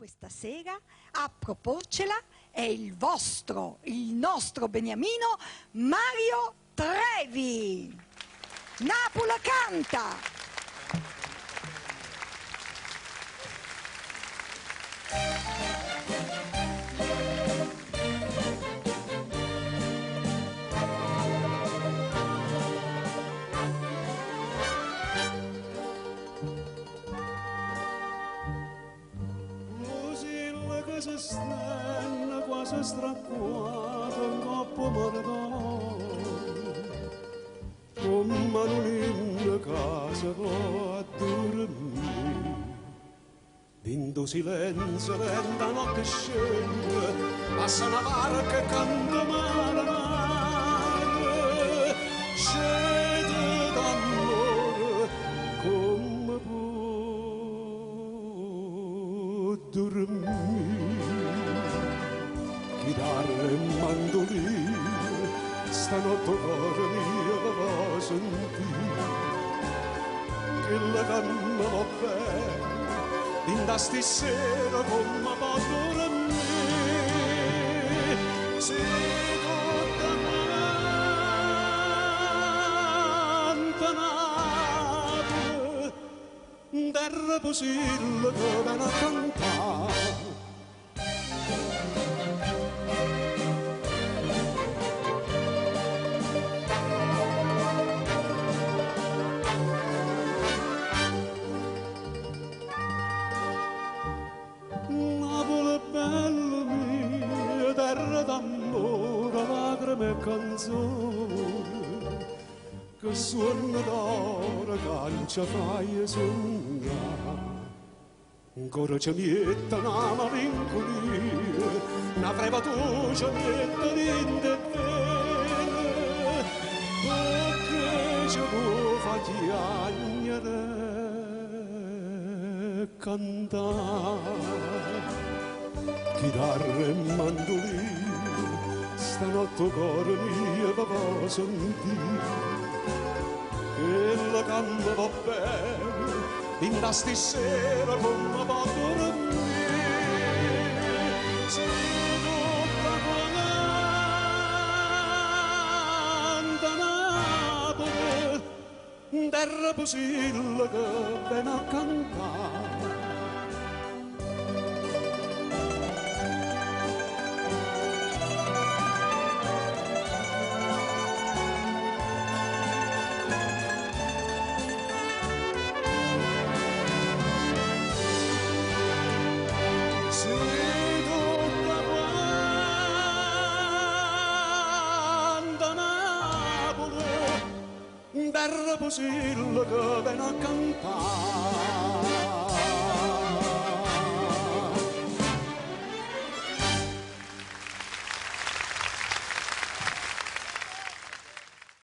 Questa sera a proporcela è il vostro, il nostro beniamino Mario Trevi. Napoli canta! Pusilla che si stanno quasi stracquata in coppa maratona come non in casa va a dormire Dindo silenzio lenta notte scende passa una barca e canta mare mare scende d'amore come può dormire chitarra e mandolino stanotte cuore mio va sentire quella che mi va bene in da sera come può dormire se tutta quanta Napoli terra posillo che viene a cantare. Napoli bella mia, terra d'amore, lacrime e canzoni, che suono d'oro che ci fai sognare. Ancora ci mette una malinconia, una freva tu ci mette dentro vene, perché ci può far piangere e cantare. Chitarra e mandolino, stanotte cuore mio va a sentire, quella che mi va bene, in da sera come va a dormire. Se tutta quanta Napoli, terra posillo che viene a cantare. Se tutta quanta Napoli, terra posillo che viene a cantare.